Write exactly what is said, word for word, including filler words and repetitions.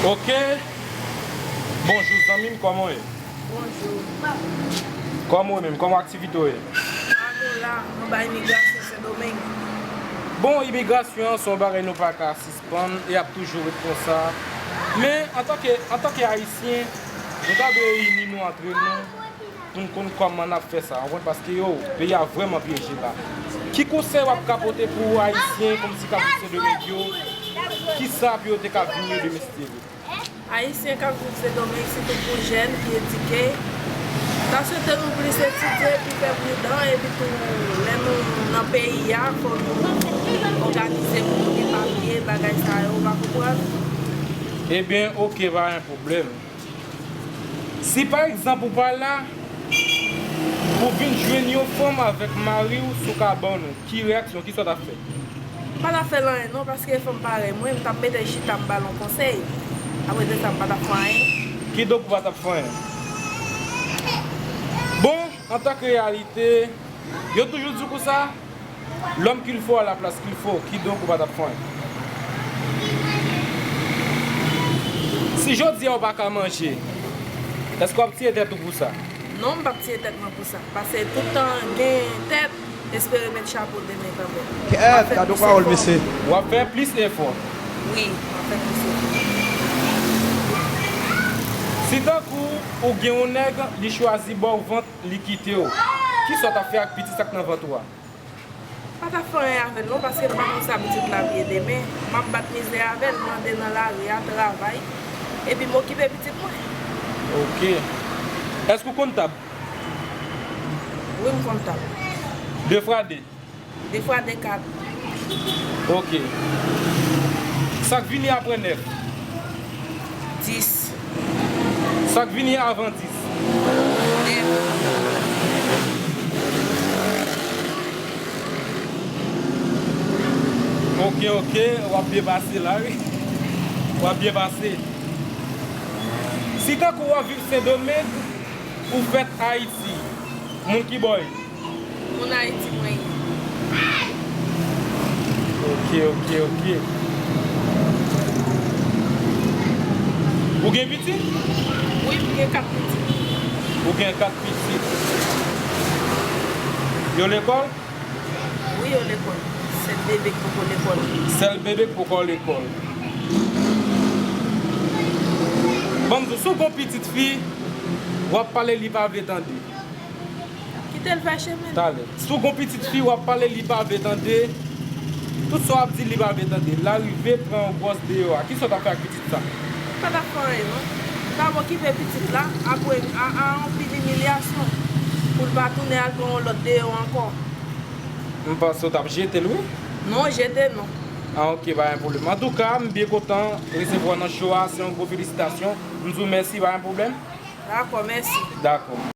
Ok. Bonjou zanmi m, kòman w ye? Bonjou. Kòman w ye menm? Kòman aktivite w ye? Mwen la, anba imigrasyon Sendomeng. Bon, imigrasyon an se yon bagay nou pa ka sispann e ap toujou ret konsa. Men, antanke, antanke Ayisyen, nou ta dwe ini nou antre nou pou n konn kòman n ap fè sa, w konprann? Paske yo, peyi a vrèman pyeje la. Ki konsèy w ap ka pote pou Ayisyen kòmsi k ap viv Sendomeng yo? Kisa pou yo te ka vin yo demen si Dye vle? Ayisyen k ap viv Sendomeng, sitou pou jèn ki edike, ta swete nou plis etidye, pi fè pridan, epi tou, lè nou nan peyi a, fò nou òganize pou nou gen papye, bagay sa yo, w pa konprann? Ebyen, ok, pa gen pwoblèm. Si pa egzanp ou pa la, ou vin jwenn yon fanm avèk mari w sou kabann ou, ki reyaksyon, kisa w t ap fè? M pa t ap fè l anyen non, paske fanm parèy mwen, m t ap mete l chita, m ba l yon konsèy. Apre de sa, m pa t ap fè anyen. Kidonk ou pa t ap fè anyen. Bon, antanke reyalite, yo toujou di w konsa, l'homme qu'il faut à la place qu'il faut, kidonk ou pa t ap fè anyen. Si jodi a ou pa ka manje, èske w ap tiye tèt ou pou sa? Non, m p ap tiye tèt mwen pou sa. Paske tout tan gen tèt, espere mèt chapo demen kanmenm. Kèt, gade yon pawòl, mesye. W ap fè plis efò. Wi, m ap fè plis efò. Si tankou ou gen yon nèg, li chwazi ba w vant, li kite w, kisa w t ap fè ak pitit sa k nan vant ou a? Pa t ap fè anyen avè l non, paske m pa konn sa pitit la ap ye demen. M ap bat mizè avè l, m ande nan lari a travay, epi m okipe pitit mwen. Ok. Èske w konn tab? Wi, m konn tab. De fwa de? De fwa de, kat. Ok. Sa k vini apre nèf? Dis. Sa k vini avan dis? Nèf. Ok, ok, w ap byen pase la, wi. W ap byen pase. Si tankou w ap viv Sendomeng, ou fèt Ayiti, moun ki bò w ye? Moun Ayiti mwen ye. Ok, ok, ok. Ou gen pitit? Wi, m gen kat pitit. Ou gen kat pitit. Yo lekòl? Wi, yo lekòl. Sèl bebe k poko lekòl. Sèl bebe k poko lekòl. Ban m di w, si w gon pitit fi, w ap pale, li pa vle tande. Kite l fè chemen l. Talè. Si w gon pitit fi, w ap pale, li pa vle tande. Tout sa w ap di, li pa vle tande. L arive pran yon gwòs deyò a. Kisa w t ap fè ak pitit sa? M pa t ap fè anyen, non. M t ap okipe pitit la, apre, a, a anpil imilyasyon, pou l pa tounen al pran yon lòt deyò ankò. M panse w t ap jete l, wi. Non, jete non. Ah, ok, pa gen pwoblèm. Antouka, m byen kontan resevwa w nan show a. Se yon gwo felisitasyon. M di w mèsi, pa gen pwoblèm. Dakò, mèsi. Dakò.